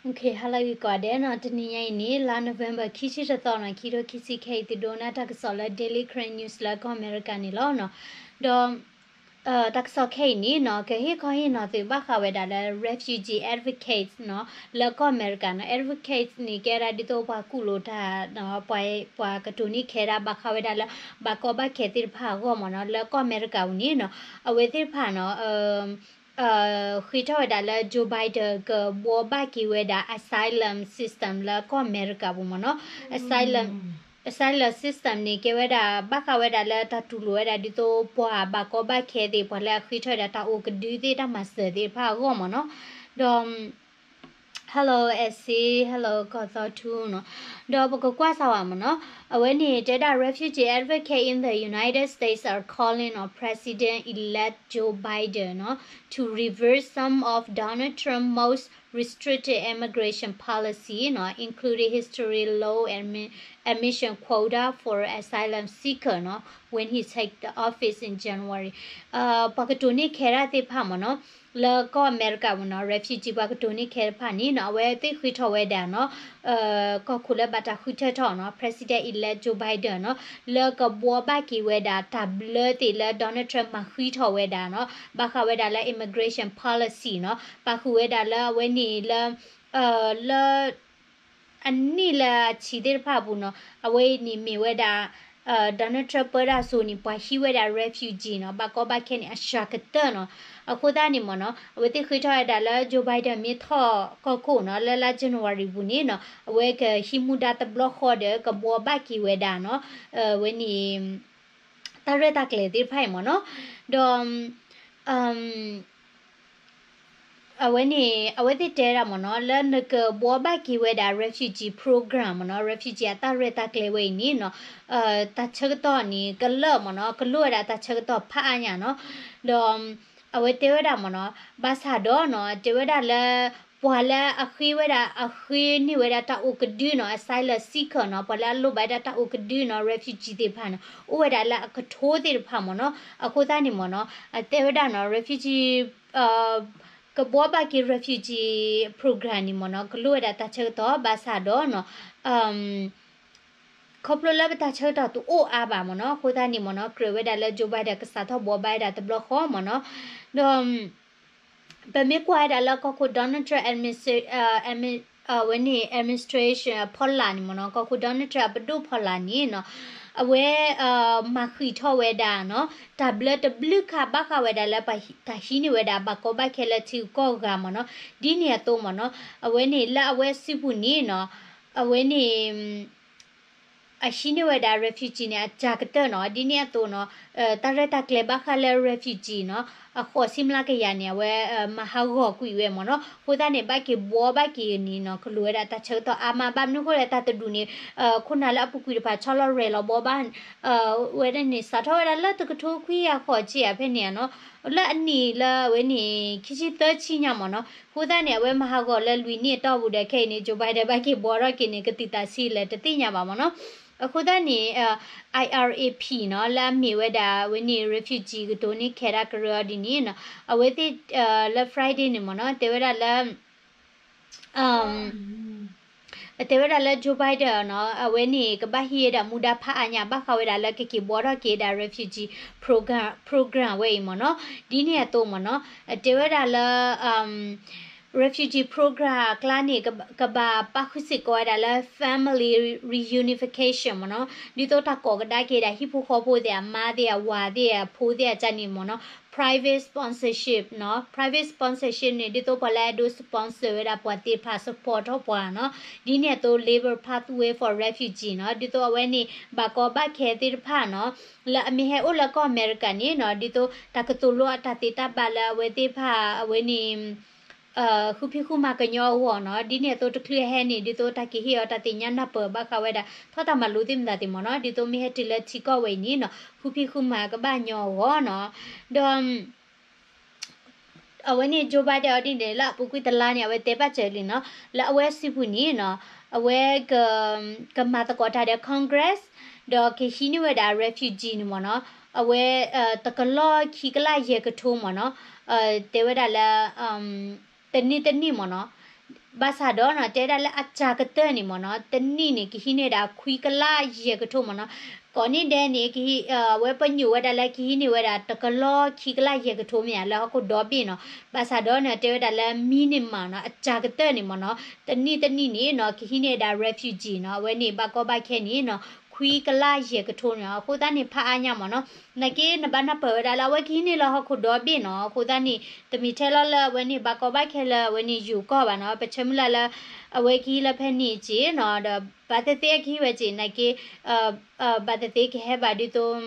ဟါလၢအဂ့ၤကိးဂၤဒဲးနီၤ, တနံၤညါအံၤန့ၣ် လါ November ခံဆံတသီနီၤ, ခံထိခံဆံခဲအံၤ သုဒိကနၣ်တၢ်ကစီၣ်လၢ Daily Karen News လၢကီၢ်အမဲရကၤန့ၣ်လီၤနီၤ. ဒီး တၢ်ကစီၣ်ခဲအံၤန့ၣ်နီၤ ကဟ့ၣ်ခီဟ့ၣ်နီၤသုဘၣ်ဃးဝဲဒၣ်လၢ refugee advocates နီၤ လၢကီၢ်အမဲရကၤနီၤ. Advocates န့ၣ် ကဲဝဲဒၣ်ဒ်သိးပှၤကူၣ်လိာ်တၢ်နီၤ, ပှၤကတိၤန့ၢ်ခဲဒၣ်ဘၣ်ဃးဝဲဒၣ်လၢ ဘၣ်ကီဘၣ်ခဲသ့ၣ်တဖၣ်အဂီၢ်မ့ၢ်နီၤ, လၢကီၢ်အမဲရကၤပူၤန့ၣ်နီၤ, အဝဲသ့ၣ်တဖၣ်နီၤ ဃ့ထီၣ်ဝဲဒၣ်လၢ Joe Biden ကဘှီဘၣ်က့ၤဝဲဒၣ် asylum system လၢကီၢ်အမဲရကၤပူၤမ့ၢ်နီၤ. Asylum, asylum system န့ၣ် ကဲဝဲဒၣ် ဘၣ်ဃးဝဲဒၣ်လၢတၢ်တူၢ်လိာ်ဝဲဒၣ်ဒ်သိးပှၤဘၣ်ကီဘၣ်ခဲသ့ၣ် ပှၤလၢအဃ့ထီၣ်ဝဲဒၣ်တၢ်အိၣ်ကဒုသ့ၣ် တၢ်မၤစၢၤသ့ၣ်တဖၣ်အဂီၢ်မ့ၢ်နီၤ. ဒီး Hello, Essie, hello, ကီၢ်သီထူနီၤ. ဒီးပကကွၢ်စၢ်ဝဲမ့ၢ်နီၤ, အဝဲန့ၣ်တဲဒၣ် refugee advocate in the United States are calling on President-elect Joe Biden နီၤ to reverse some of Donald Trump's most restrictive immigration policy နီၤ, including historic low admi- admission quota for asylum seeker နီၤ when he take the office in January. ပှၤကတိၤန့ၢ်ခဲဒၣ်သ့ၣ်တဖၣ်မ့ၢ်နီၤ, လၢကီၢ်အမဲရကၤပူၤနီၤ refugee ပှၤကတိၤန့ၢ်ခဲတဖၣ်န့ၣ်နီၤ အဝဲသ့ၣ်ဃ့ထီၣ်ဝဲဒၣ်နီၤ ကီၢ်ခိၣ်လၢဘၣ်တၢ်ဃုထၢထီၣ်နီၤ President-elect Joe Biden နီၤ လၢကဘှီဘၣ်က့ၤဝဲဒၣ်တၢ်ဘျၢသ့ၣ်လၢ Donald Trump မၤဃံထီၣ်ဝဲဒၣ်နီၤ ဘၣ်ဃးဝဲဒၣ်လၢ immigration policy နီၤ ပာ်ဃုာ်ဝဲဒၣ်လၢအဝဲန့ၣ်လၢ လၢ အနံၣ်လၢအဆံးသ့ၣ်တဖၣ်အပူၤနီၤ အဝဲအံၤန့ၣ်မ့ၢ်ဝဲဒၣ် Donald Trump ပၢတၢ်စိၤန့ၣ် ပှၤဟံးဝဲဒၣ် refugee နီၤ ဘၣ်ကီဘၣ်ခဲန့ၣ် အစှၤကတၢၢ်နီၤ. အဃိသတးန့ၣ်မ့ၢ်နီၤ အဝဲသ့ၣ်ဃ့ထီၣ်ဝဲဒၣ်လၢ Joe Biden မ့ၢ်ထီၣ်ကီၢ်ခိၣ်နီၤ လၢလါ January ပူၤန့ၣ်နီၤ အဝဲကဟံးမူဒါတဘျီဃီဒီး ကဘှီဘၣ်က့ၤဝဲဒၣ်နီၤ ဝဲန့ၣ် တၢ်ရဲၣ်တၢ်ကျဲၤသ့ၣ်တဖၣ်အံၤမ့ၢ်နီၤ. ဒီး အဝဲန့ၣ် အဝဲသ့ၣ်တဲဝဲဒၣ်မ့ၢ်နီၤ လၢနကဘှီဘၣ်က့ၤဝဲဒၣ် refugee program မ့ၢ်နီၤ refugee အတၢ်ရဲၣ်တၢ်ကျဲၤဝဲအံၤန့ၣ်နီၤ တၢ်ဆၢကတီၢ်န့ၣ် ကလၢာ်မ့ၢ်နီၤ ကလိၣ်ဝဲဒၣ်တၢ်ဆၢကတီၢ်ဖးအါညါနီၤ. ဒီး အဝဲတဲဝဲဒၣ်မ့ၢ်နီၤ ဘၣ်ဆၣ်ဒီးနီၤ တဲဝဲဒၣ်လၢ ပှၤလၢအဃ့ဝဲဒၣ် အဃ့န့ၢ်ဝဲဒၣ်တၢ်အိၣ်ကဒုနီၤ asylum seeker နီၤ ပှၤလၢအလိၣ်ဘၣ်ဝဲဒၣ်တၢ်အိၣ်ကဒုနီၤ refugee သ့ၣ်တဖၣ်နီၤ အိၣ်ဝဲဒၣ်လၢအကထိသ့ၣ်တဖၣ်မ့ၢ်နီၤ. အဃိသတးန့ၣ်မ့ၢ်နီၤ တဲဝဲဒၣ်နီၤ refugee ကဘှီဘၣ်က့ၤ refugee program န့ၣ်မ့ၢ်နီၤ ကလိၣ်ဝဲဒၣ်တၢ်ဆၢကတီၢ် ဘၣ်ဆၣ်ဒီးနီၤ ခီဖျိလၢပတၢ်ဆၢကတီၢ်တအိၣ်အါဘၣ်မ့ၢ်နီၤ အဃိသတးန့ၣ်မ့ၢ်နီၤ ကြၢးဝဲဒၣ်လၢ Joe Biden ကစးထီၣ်ဘှီဘၣ်ဝဲဒၣ်တဘျီဃီမ့ၢ်နီၤ. ဒီး ပမ့ၢ်ကွၢ်ဝဲဒၣ်လၢကီၢ်ခိၣ် Donald Trump administration အဝဲန့ၣ် administration အဖီလာ်န့ၣ်မ့ၢ်နီၤ ကီၢ်ခိၣ် Donald Trump အပဒိၣ်ဖီလာ်န့ၣ်နီၤ အဝဲ မၤဃံးထီၣ်ဝဲဒၣ်နီၤ တၢ်ဘျၢတဘျုးခါဘၣ်ဃးဝဲဒၣ်လၢ တၢ်ဟံးန့ၢ်ဝဲဒၣ်ဘၣ်ကီဘၣ်ခဲလၢထံဂုၤကီၢ်ဂၤမ့ၢ်နီၤ ဒ်န့ၣ်အသိးမ့ၢ်နီၤ အဝဲန့ၣ်လၢအဝဲစုပူၤန့ၣ်နီၤ အဝဲန့ၣ် အဟံးန့ၢ်ဝဲဒၣ် refugee န့ၣ် အစှၤကတၢၢ်နီၤ ဒ်န့ၣ်အသိးနီၤ တၢ်ရဲၣ်တၢ်ကျဲၤဘၣ်ဃးလၢ refugee နီၤ အဃိးဆံမျးကယၤန့ၣ် အဝဲ မၤဟးဂီၤကွံာ်ဝဲမ့ၢ်နီၤ အဃိသတးန့ၣ် ဘၣ်က့ၤဘှီဘၣ်က့ၤန့ၣ်နီၤ ကလိၣ်ဝဲဒၣ်တၢ်ဆၢကတီၢ်အါမး ဘၣ်မနုၤဃိလဲၣ် တၢ်တဒူၣ်န့ၣ် ခိၣ်နၢ်လၢအပူၤကွံာ်တဖၣ်ဆီလီၤရဲၣ်လီၤဘှီဘၣ် ဝဲဒၣ်န့ၣ် စးထီၣ်ဝဲဒၣ်လၢတကထိခွံကယၤဃိးဆံယၤဖဲန့ၣ်နီၤ လၢအနံၣ်လၢအဝဲန့ၣ် ခံဆံသၢဆံညါမ့ၢ်နီၤ အဃိသတးန့ၣ် အဝဲမၤဟးဂီၤလၢလွံၢ်နံၣ်အတီၢ်ပူၤဒီး ခဲအံၤန့ၣ် Joe Biden ဘၣ်က့ၤဘှီထီၣ်က့ၤန့ၣ် ကတုၤသးဆံလဲၣ်တသ့ၣ်ညါဘၣ်မ့ၢ်နီၤ အဃိသတးန့ၣ် IRAP နီၤ လၢအမ့ၢ်ဝဲဒၣ်အဝဲန့ၣ် refugee ကတိၤန့ၢ်ခဲတၢ်ကရၢအီၤဒ်န့ၣ်နီၤ အဝဲသ့ၣ် လၢ Friday န့ၣ်မ့ၢ်နီၤ တဲဝဲဒၣ်လၢ တဲဝဲဒၣ်လၢ Joe Biden နီၤ အဝဲန့ၣ် ကဘၣ်ဟံးဝဲဒၣ်မူဒါဖးအါညါ ဘၣ်ဃးဝဲဒၣ်လၢကက့ၤဘှီထီၣ်က့ၤဒၣ် refugee program, program ဝဲအံၤမ့ၢ်နီၤ ဒ်န့ၣ်အသိးမ့ၢ်နီၤ တဲဝဲဒၣ်လၢ refugee program အကျါန့ၣ် ကဘၣ်ပာ်ဃုာ်စ့ၢ်ကီးဝဲဒၣ်လၢ family reunification မ့ၢ်နီၤ ဒ်သိးတၢ်ကိးကဒါက့ၤဒၣ်ဟံၣ်ဖိဃီဖိသ့ၣ် အမါသ့ၣ် အဝၤသ့ၣ် အဖိသ့ၣ်အကျါန့ၣ်မ့ၢ်နီၤ private sponsorship နီၤ private sponsorship န့ၣ် ဒ်သိးပှၤလၢအဒိ sponsor ဝဲဒၣ်ပှၤသ့ၣ်တဖၣ် support ထီၣ်ပှၤနီၤ ဒ်န့ၣ်အသိး Labour Pathway for Refugee နီၤ ဒ်သိးအဝဲန့ၣ် ဘၣ်ကီဘၣ်ခဲသ့ၣ်တဖၣ်နီၤ လၢအမ့ၢ်ဟဲအိၣ်လၢကီၢ်အမဲရကၤန့ၣ်နီၤ ဒ်သိးတၢ်ကသိၣ်လိအတၢ်သ့တၢ်ဘၣ်လၢအဝဲသ့ၣ်တဖၣ် အဝဲန့ၣ် ဃုဖံးဃုမၤကညီအဂီၢ်နီၤ ဒ်န့ၣ်အသိးတချုးဟဲန့ၣ် ဒ်သိးတၢ်ကဟ့ၣ်အီၤတၢ်သ့ၣ်ညါနၢ်ပၢၢ်ဘၣ်ဃးဝဲဒၣ် ထီၣ်တၢ်မၤလိသ့ၣ်မတၤသ့ၣ်မ့ၢ်နီၤ ဒ်သိးမ့ၢ်ဟဲတုၤလၢထံကီၢ်ဝဲအံၤန့ၣ်နီၤ ဃုဖံးဃုမၤကဘၣ်ညီအဂီၢ်နီၤ ဒီး အဝဲန့ၣ် Joe Biden အီၤဒ်န့ၣ် လၢအပူၤကွံာ်တလါန့ၣ် အဝဲတဲဘၣ်စၢၤလံနီၤ လၢအဝဲစုပူၤန့ၣ်နီၤ အဝဲ ကမၤသကိးတၢ်ဒီး Congress ဒီးကဟံးန့ၢ်ဝဲဒၣ် refugee န့ၣ်မ့ၢ်နီၤ အဝဲ တကလီၢ်ခံကလးယဲၢ်ကထိမ့ၢ်နီၤ တဲဝဲဒၣ်လၢ တနံၣ်တနံၣ်မ့ၢ်နီၤ ဘၣ်ဆၣ်ဒီးနီၤ တဲဝဲဒၣ်လၢအစှၤကတၢၢ်န့ၣ်မ့ၢ်နီၤ တနံၣ်န့ၣ် ကဟံးန့ၢ်ဒၣ်ခွံကလးယဲၢ်ကထိမ့ၢ်နီၤ. ကိးနံၣ်ဒဲးန့ၣ် ကဟံး အဝဲပညိၣ်ဝဲဒၣ်လၢ ကဟံးန့ၢ်ဝဲဒၣ်တကလီၢ်ခံကလးယဲၢ်ကထိမ့ၢ်ဧါ လၢဟီၣ်ခိၣ်ဒီဘ့ၣ်နီၤ. ဘၣ်ဆၣ်ဒီးန့ၣ် တဲဝဲဒၣ်လၢ minimum နီၤ အစှၤကတၢၢ်န့ၣ်မ့ၢ်နီၤ တနံၣ်တနံၣ်န့ၣ်နီၤ ကဟံးန့ၢ်ဒၣ် refugee နီၤ အဝဲန့ၣ် ဘၣ်ကီဘၣ်ခဲန့ၣ်နီၤ ခွံကလးယဲၢ်ကထိန့ၣ် အဃိသတးန့ၣ် ဖးအါညါမ့ၢ်နီၤ. နာ်က့ နဘၣ်နၢ်ပၢၢ်ဝဲဒၣ်လၢ အဝဲကဟံးန့ၢ်လၢဟီၣ်ခိၣ်ဒီဘ့ၣ်နီၤ. အဃိသတးန့ၣ် တမ့ၢ်ထဲလီၤလၢအဝဲန့ၣ် ဘၣ်ကီဘၣ်ခဲလၢအဝဲန့ၣ် ယိၤကီၢ်ဘၣ်နီၤ. ပဆၢမုၢ်လၢ်လၢ အဝဲကဟံးလၢဖဲန့ၣ်က့နီၤ ဒီးဘၣ်သ့ၣ်သ့ၣ်ကဟံးဝဲက့ နာ်က့ ဘၣ်သ့ၣ်သ့ၣ်ကဟဲဘၣ်ဒ်သိး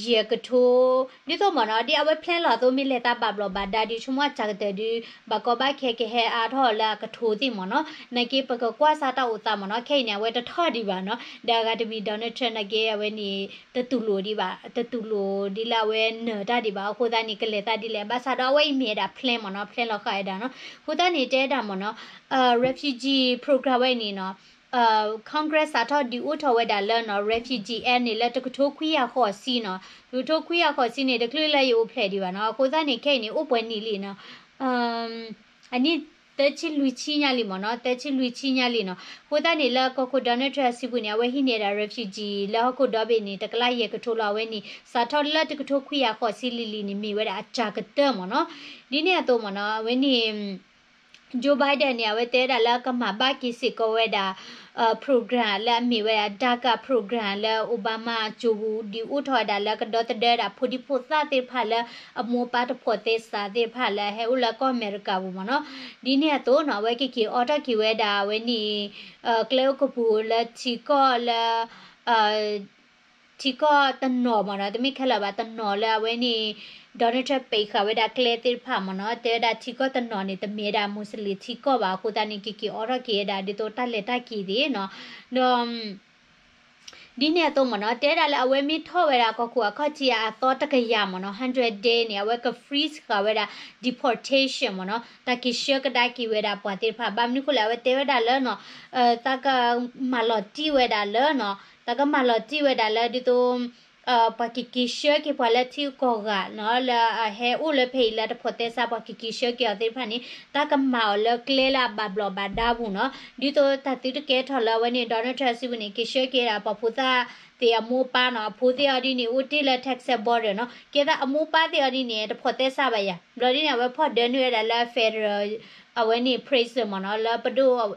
ယဲၢ်ကထိ ဒ်သိးမ့ၢ်နီၤ ဒ်အဝဲ plan လီၤအသိး မ့ၢ်လဲၤသးဘၣ်ဘျီးဘၣ်ဒါဒီး ဆိကမိၣ်အစှၤကတၢၢ်ဒီး ဘၣ်ကီဘၣ်ခဲကဟဲအါထီၣ်လၢအကထိသ့ၣ်မ့ၢ်နီၤ. နာ်က့ ပကကွၢ်စးတၢ်အိၣ်သးမ့ၢ်နီၤ ခဲအံၤန့ၣ် အဝဲတထီၣ်ဒံးဘၣ်နီၤ. ဒီးအဂၤတမံၤ Donald Trump နာ်က့ အဝဲန့ၣ် တတူၢ်လိာ်ဒံးဘၣ် တတူၢ်လိာ်ဒ်လၢအဝဲနၢၤတၢ်ဒံးဘၣ်. အဃိသတးန့ၣ် ကလဲၤသးဒ်လဲၣ် ဘၣ်ဆၣ်ဒီးအဝဲအံၤမ့ၢ်ဝဲဒၣ် plan မ့ၢ်နီၤ plan လီၤဃာ်ဝဲဒၣ်နီၤ. အဃိသတးန့ၣ် တဲဒၣ်မ့ၢ်နီၤ refugee program ဝဲအံၤန့ၣ်နီၤ Congress စးထီၣ်ဒုးအိၣ်ထီၣ်ဝဲဒၣ်လၢနီၤ refugee act န့ၣ် လၢတကထိခွံကယၤဃိးဆံနီၤ. တကထိခွံကယၤဃိးဆံန့ၣ် တချုးလၢယအိၣ်ဖျဲၣ်ဒံးဘၣ်နီၤ. အဃိသတးန့ၣ် ခဲအံၤန့ၣ် အိၣ်ပှဲၤနံၣ်လံနီၤ အနံၣ်သၢဆံလွံၢ်ဆံညါလံမ့ၢ်နီၤ သၢဆံလွံၢ်ဆံညါလံနီၤ. အဃိသတးန့ၣ် လၢကီၢ်ခိၣ် Donald Trump အစုပူၤန့ၣ် အဝဲဟံးန့ၢ်ဒၣ် refugee လၢဟီၣ်ခိၣ်ဒီဘ့ၣ်န့ၣ် တကလးယဲၢ်ကထိလီၤ. အဝဲန့ၣ် စးထီၣ်လၢတကထိခွံကယၤဃိးဆံလံၤလံၤန့ၣ် မ့ၢ်ဝဲဒၣ်အစှၤကတၢၢ်မ့ၢ်နီၤ. ဒ်န့ၣ်အသိးမ့ၢ်နီၤ အဝဲန့ၣ် Joe Biden န့ၣ် အဝဲတဲဝဲဒၣ်လၢကမၤဘၣ်က့ၤစ့ၢ်ကီးဝဲဒၣ် program လၢအမ့ၢ်ဝဲဒၣ် DACA program လၢ Obama အစိၤပူၤဒုးအိၣ်ထီၣ်ဝဲဒၣ်လၢကဒီသဒၢဒၣ်ဖိဒံဖိသၣ်သ့ၣ်တဖၣ်လၢအမိၢ်ပၢ်တဖိးသဲစးသ့ၣ်တဖၣ်လၢအဟဲအိၣ်လၢကီၢ်အမဲရကၤပူၤမ့ၢ်နီၤ. ဒ်န့ၣ်အသိးနီၤ အဝဲကက့ၤအိးထီၣ်က့ၤဝဲဒၣ်အဝဲန့ၣ် ကျဲအိၣ်ကပူၤလၢထံကီၢ်လၢ ထံကီၢ်တနီၤမ့ၢ်နီၤ တမ့ၢ်ခဲလၢာ်ဘၣ် တနီၤလၢအဝဲန့ၣ် Donald Trump ပံးဃာ်ဝဲဒၣ်ကျဲသ့ၣ်တဖၣ်မ့ၢ်နီၤ. တဲဝဲဒၣ်ထံကီၢ်တနီၤန့ၣ် တမ့ၢ်ဝဲဒၣ် Muslim ထံကီၢ်ဘၣ်. အဃိသတးန့ၣ် ကက့ၤအိးထီၣ်က့ၤဝဲဒၣ်ဒ်သိးတၢ်လဲၤတၢ်က့ၤသ့ၣ်နီၤ. ဒီး ဒ်န့ၣ်အသိးမ့ၢ်နီၤ တဲဝဲဒၣ်လၢအဝဲမ့ၢ်ထီၣ်ဝဲဒၣ်ကီၢ်ခိၣ်အခီၣ်ထံး အသီတကယၤမ့ၢ်နီၤ hundred day န့ၣ် အဝဲက freeze ဃာ်ဝဲဒၣ် deportation မ့ၢ်နီၤ တၢ်က့ၤဆှၢကဒါက့ၤဝဲဒၣ်ပှၤသ့ၣ်တဖၣ်. ဘၣ်မနုၤအဃိလဲၣ် အဝဲတဲဝဲဒၣ်လၢနီၤ တၢ်ကမၤလီၤတံၢ်ဝဲဒၣ်လၢနီၤ တၢ်ကမၤလီၤတံၢ်ဝဲဒၣ်လၢဒ်သိး ပှၤကက့ၤဆှၢက့ၤပှၤလၢထံဂုၤကီၢ်ဂၤနီၤ လၢအဟဲအိၣ်လၢဖဲအံၤလၢတဖိးသဲစး ပှၤကက့ၤဆှၢက့ၤအီၤသ့ၣ်တဖၣ်န့ၣ် တၢ်ကမၤအီၤလၢကျဲလၢအဘၣ်ဘျီးဘၣ်ဒါပူၤနီၤ. ဒ်သိးတၢ်သုတကဲထီၣ်လၢအဝဲန့ၣ် Donald Trump အစုပူၤန့ၣ် က့ၤဆှၢက့ၤဒၣ်ပှၤဖိသၣ်သ့ၣ်အမိၢ်ပၢ်နီၤ အဖိသ့ၣ်အီၤဒ်န့ၣ် အိၣ်တ့ၢ်လၢ Texas border နီၤ ကဲသးအမိၢ်ပၢ်သ့ၣ်အီၤဒ်န့ၣ် တဖိးသဲစးဘၣ်ယၤ ဘျီဒ်န့ၣ် အဝဲဖီၣ်ဒၢနုာ်ဝဲဒၣ်လၢ federal အဝဲန့ၣ် prison မ့ၢ်နီၤ လၢပဒိၣ်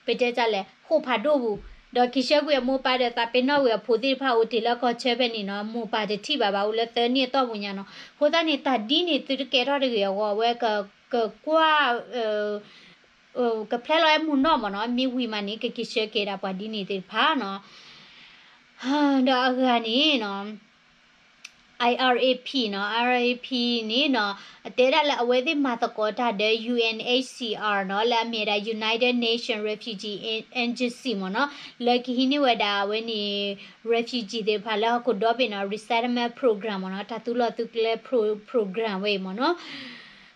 ပတဲတၢ်လဲၣ် ဃိာ်ဖးဒိၣ်ပူၤ ဒီးက့ၤဆှၢကွံာ်အမိၢ်ပၢ်ဒီးသးပ့ၤနီၣ်ဝံၤအဖိသ့ၣ်တဖၣ်အိၣ်တ့ၢ်လၢကီၢ်ဆၢဖဲန့ၣ်နီၤ မိၢ်ပၢ်တထံၣ်ဘၣ်ဘၣ် အိၣ်လၢသၢနံၣ်အတီၢ်ပူၤညါနီၤ. အဃိသတးန့ၣ် တၢ်ဒ်န့ၣ်သုတကဲထီၣ်တဂ့ၤအဂီၢ် အဝဲကကွၢ် ကဖျဲလီၤဝဲမုၢ်နီၢ်မ့ၢ်နီၤ မ့ၢ်ဝံၤမးန့ၣ် ကက့ၤဆှၢက့ၤဒၣ်ပှၤဒ်န့ၣ်သ့ၣ်တဖၣ်နီၤ. ဒီးအဂၤန့ၣ်နီၤ IRAP နီၤ IRAP န့ၣ်နီၤ အတဲဒၣ်လၢအဝဲသ့ၣ်မၤသကိးတၢ်ဒီး UNHCR နီၤ လၢအမ့ၢ်ဝဲဒၣ် United Nations Refugee Agency မ့ၢ်နီၤ လၢကဟံးန့ၢ်ဝဲဒၣ်အဝဲန့ၣ် refugee သ့ၣ်တဖၣ်လၢဟီၣ်ခိၣ်ဒီဘ့ၣ်နီၤ resettlement program မ့ၢ်နီၤ တၢ်သူလီၤသုကျဲ program ဝဲအံၤမ့ၢ်နီၤ.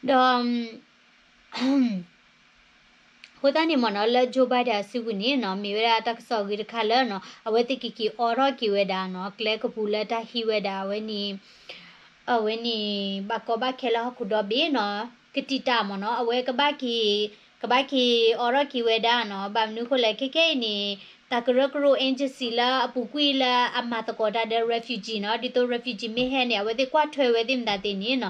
ဒီး အဃိသတးန့ၣ်မ့ၢ်နီၤ လၢ Joe Biden အစုပူၤန့ၣ်နီၤ မ့ၢ်ဝဲဒၣ်တၢ်ကစီၣ်အဂ့ၤတခါလၢနီၤ အဝဲသ့ၣ်ကက့ၤအိးထီၣ်က့ၤဝဲဒၣ်နီၤ ကျဲကပူၤလၢတၢ်ဟံးဝဲဒၣ်အဝဲန့ၣ် အဝဲန့ၣ် ဘၣ်ကီဘၣ်ခဲလၢဟီၣ်ခိၣ်ဒီဘ့ၣ်နီၤ ကတံာ်တာ်မ့ၢ်နီၤ အဝဲကဘၣ်က့ၤ ကဘၣ်က့ၤအိးထီၣ်က့ၤဝဲဒၣ်နီၤ ဘၣ်မနုၤအဃိလဲၣ် ခဲခဲအံၤန့ၣ် တၢ်ကရၢကရိ agency လၢအပူၤကွံာ်လၢအမၤသကိးတၢ်ဒီး refugee နီၤ ဒ်သိး refugee မ့ၢ်ဟဲန့ၣ် အဝဲသ့ၣ်ကွၢ်ထွဲဝဲသ့ၣ်မတၤသ့ၣ်န့ၣ်နီၤ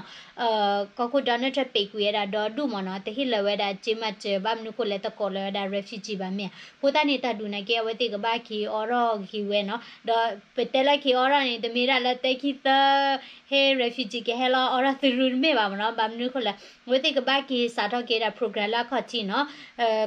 ကီၢ်ခိၣ် Donald Trump ပံးကွံာ်ဝဲဒၣ်ဒီဒူၣ်မ့ၢ်နီၤ တဟ့ၣ်လီၤဝဲဒၣ်စ့မၤစၢၤ ဘၣ်မနုၤအဃိလဲၣ် တကိးလီၤဝဲဒၣ် refugee ဘၣ်မ့ၢ်ဧါ. အဃိသတးန့ၣ် တၢ်ဒုးနာ်က့ အဝဲသ့ၣ်ကဘၣ်က့ၤအိးထီၣ်က့ၤဝဲနီၤ ဒီးပတဲလၢက့ၤအိးထီၣ်န့ၣ် တမ့ၢ်ဒၣ်လၢတဲခံသၢ ဟ့ၣ် refugee ကဟဲလီၤအိးထီၣ်သုးရူတမ့ၢ်ဘၣ်မ့ၢ်နီၤ ဘၣ်မနုၤအဃိလဲၣ် အဝဲသ့ၣ်ကဘၣ်က့ၤစးထီၣ်က့ၤဒၣ် program လၢအခီၣ်ထံးနီၤ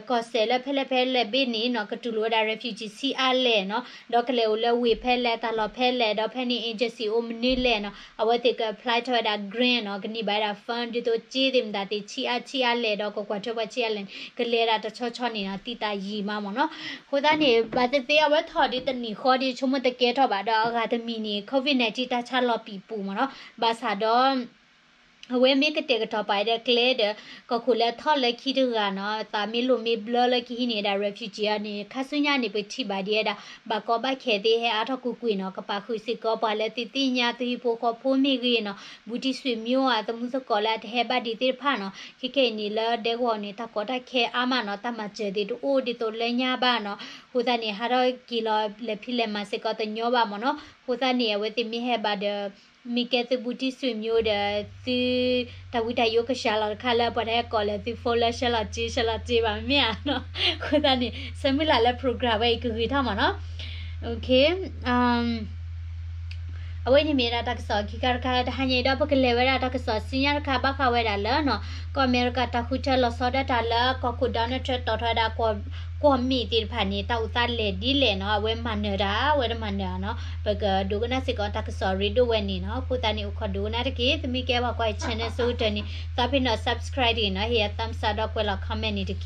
ကီၢ်စဲၣ်လၢဖဲလဲၣ်ဖဲလဲၣ်ဘ့ၣ်န့ၣ်နီၤ ကတူၢ်လိာ်ဝဲဒၣ် refugee ဆံးအါလဲၣ်နီၤ ဒီးကလဲၤအိၣ်လၢဝ့ၢ်ဖဲလဲၣ် တၢ်လီၢ်ဖဲလဲၣ် ဒီးဖဲန့ၣ် agency အိၣ်မနုၤလဲၣ်နီၤ အဝဲသ့ၣ်က apply ထီၣ်ဝဲဒၣ် grant နီၤ ကန့ၢ်ဘၣ်ဝဲဒၣ် fund ဒ်သိးစ့သ့ၣ်မတၤသ့ၣ် ဆံးအါဆံးအါလဲၣ် ဒီးကကွၢ်ထွဲပှၤဆံးအါလဲၣ်န့ၣ် ကလဲၤဒၣ်တဆီဆီန့ၣ်နီၤ သံသးယံာ်မးမ့ၢ်နီၤ အဃိသတးန့ၣ် ဘၣ်သ့ၣ်သ့ၣ်အဝဲထီၣ်ဒ်တနံၣ်ဃီဒီး ဆိကမိၣ်တကဲထီၣ်ဘၣ်ဒီး အဂၤတမံၤန့ၣ် COVID nineteen တၢ်ဆါလီၤပံာ်ပူၤမ့ၢ်နီၤ ဘၣ်ဆၣ်ဒီး အဝဲမ့ၢ်ကတဲာ်ကတီၤပာ်ဒီးကျဲဒီး ကီၢ်ခိၣ်လၢထီၣ်လၢခံတဂၤနီၤ သးမ့ၢ်လိာ်မ့ၢ်ဘျၢလၢကဟံးန့ၢ်ဝဲဒၣ် refugee အီၤန့ၣ် ခါဆူညါန့ၣ် ပထံၣ်ဘၣ်ဒ်ဝဲဒၣ် ဘၣ်ကီဘၣ်ခဲသ့ၣ်ဟဲအါထီၣ်ကွ့ၢ်ကွ့ၢ်နီၤ ကပာ်ဃုာ်စ့ၢ်ကီးပှၤလၢသုသ့ၣ်ညါ သုဟံၣ်ဖိဃီဖိမ့ၢ်ဂ့ၤနီၤ ဘူးတံၢ်ဆွေမျိုး အသမူသကိးလၢအတဟဲဘၣ်ဒံးသ့ၣ်တဖၣ်နီၤ ခဲကနံၣ်အံၤန့ၣ် လၢဒဲကဝီၤန့ၣ် တၢ်ကီတၢ်ခဲအါမးနီၤ တၢ်မၤစၢၤသ့ၣ်တအိၣ်ဒ်သိးလၢညါဘၣ်နီၤ အဃိသတးန့ၣ် ဟးထီၣ်က့ၤလီၤ လဲၤဖံးလဲၤမၤစ့ၢ်ကီးတညီဘၣ်မ့ၢ်နီၤ အဃိသတးန့ၣ် အဝဲသ့ၣ်မ့ၢ်ဟဲဘၣ်ဒီး မ့ၢ်ကဲသုဘူးတံၢ်ဆွေမျိုးဒီး သု တၢ်ဝံတၢ်ယိကစှၤလီၤတခါလၢပှၤတဟဲကိးလၢသု phone လၢဆှၢလီၤစ့ ဆှၢလီၤစ့ဘၣ်မ့ၢ်ဧါနီၤ အဃိသတးန့ၣ် ဆၢမုၢ်လၢ်လၢ program ဝဲအံၤကဂ့ၤထီၣ်မ့ၢ်နီၤ အဝဲန့ၣ်မ့ၢ်ဝဲဒၣ်တၢ်ကစီၣ်ခံခါတခါလၢတဟါညါအံၤဒီး ပကလဲၤဝဲဒၣ်တၢ်ကစီၣ်ဆူညါတခါ ဘၣ်ဃးဝဲဒၣ်လၢနီၤ ကီၢ်အမဲရကၤတၢ်ဃုထၢလီၤဆီဒၣ်တၢ်လၢကီၢ်ခိၣ် Donald Trump တီၣ်ထီၣ်ဝဲဒၣ် ကွီၢ်မ့ၢ်သ့ၣ်တဖၣ်န့ၣ် တၢ်အိၣ်သးလဲၤဒ်လဲၣ်နီၤ အဝဲမၤနၢၤတၢ် အဝဲတမၤနၢၤဧါနီၤ ပကဒိကနၣ်စ့ၢ်ကီးတၢ်ကစီၣ်ရ့ဒိၣ်ဝဲန့ၣ်နီၤ အဃိသတးန့ၣ် အိၣ်ခိးဒိကနၣ်တက့ၢ် သုမ့ၢ်ကဲပှၤကွၢ် channel ဆိကတၢၢ်န့ၣ် သးပ့ၤနီၣ် subscribe တဂ့ၤနီၤ ဟ့ၣ်ယၤ thumbs up ဒီးကွဲးလီၤ comment န့ၣ်တက့ၢ်.